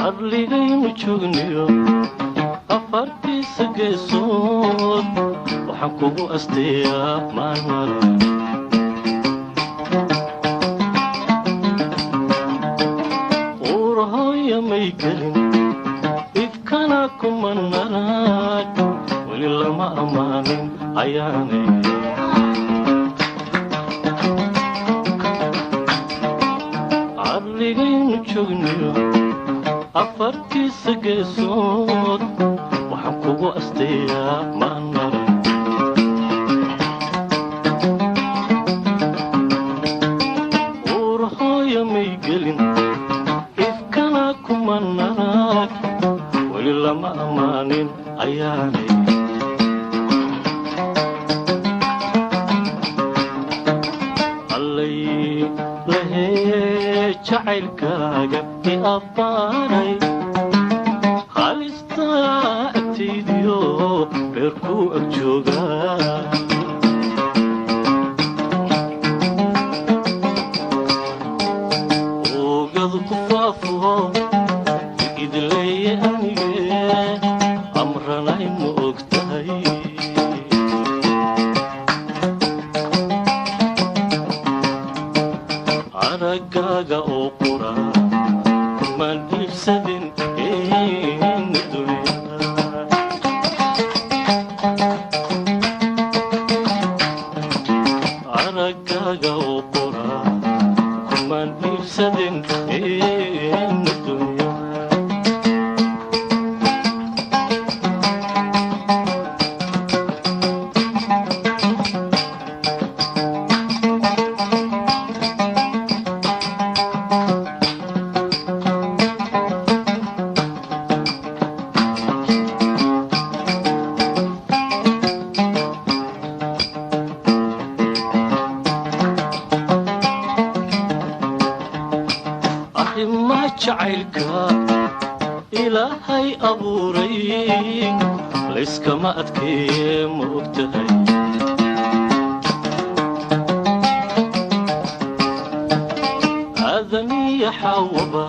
Arligaynu joogniyo afartiisa geesood, waxaan kugu asteeyaa maalmara. Uurahooya may gelin, ifkana kuma narag, weli lama ammaanin ayaanay. Arligaynu joogniyo afartiisa geesood, waxaan kugu asteeyaa maalmara. Uurahooya may gelin, ifkana kuma narag, weli lama ammaanin ayaanay. Allay lahee jacaylkaaga i abbaaray, halista agtaydiyo beerkuu ag joogaa. Oogadu ku faafo idleeye anige, amranay ma og tahay. Araggaaga oo qura kumaan iibsadin dunyada. Araggaaga oo qura kumaan iibsadin dunyada. Arrimaha jacaylka Ilaahay abuuray layskama adkeeye, ma og tahay? Aadaniya Xaawaba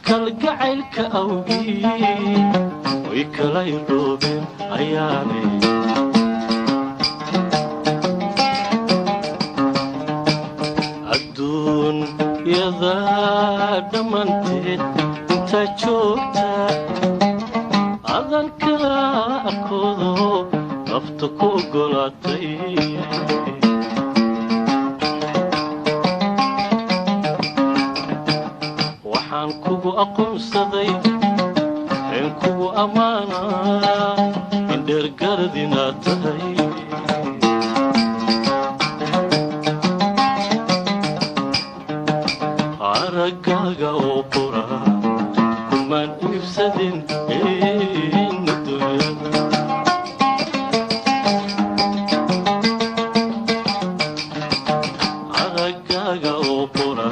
kalgacaylka awgii way kala irdhoobeen ayaanay. Adduunyada dhammaanteed intaa joogta, adanka arkoodo nafta ku oggolaatay. Waxaan kugu aqoonsaday een kugu ammaanaa in dheergarad inaad tahay. Araggaaga oo qura kumaan iibsadin dunyada. Araggaaga oo qura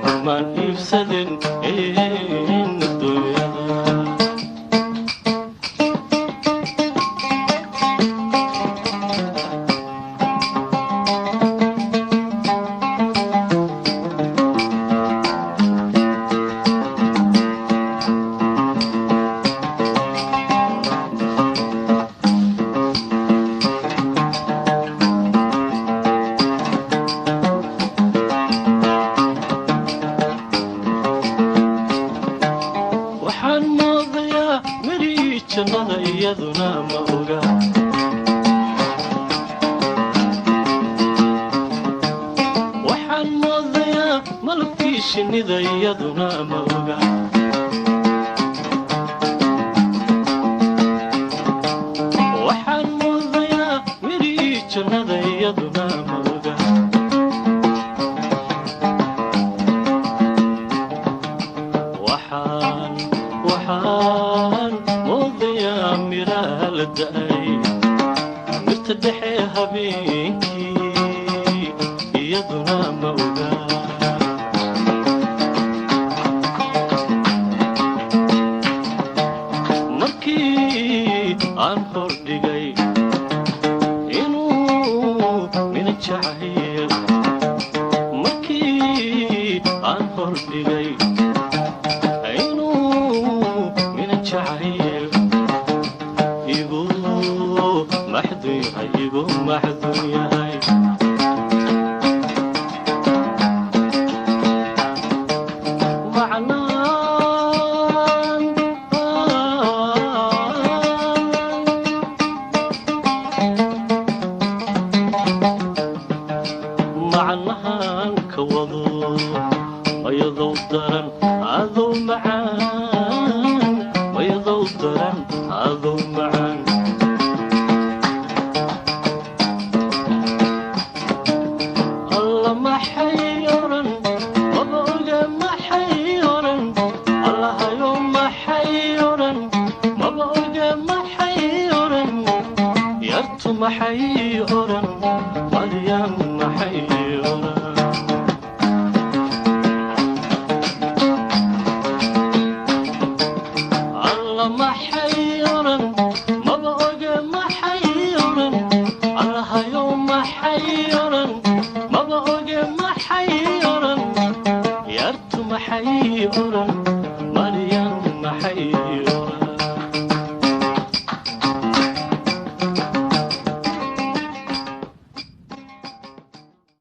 kumaan iibsadin dunyada. Waxaan moodayaa mirihii jannada, iyaduna ma oga. Waxaan moodayaa malabkii shinnida, iyaduna ma oga. Waxaan moodayaa mirihii jannada. Amranada iyaduna ma oga. Waxaan waxaan moodayaa miraha la da'ay mirta dhexe habeenkii, iyaduna ma oga. Markii aan hordhigay inuu mina jacayl, markii aan hordhigay inuu mina jacayl igu maxdun yahay, igu maxdun yahay. Macnaan macnahan ka wado, mayadow daran adow macaan, mayadow daran adow macaan. Alla maxay oran? Maba oga maxay oran. Allahayo maxay oran? Maba oga maxay oran. Yartu maxay oran? Maryam maxay oran? Alla maxay oran? Maba oga maxay oran. Allahayo maxay oran? Maba oga maxay oran. Yartu maxay oran?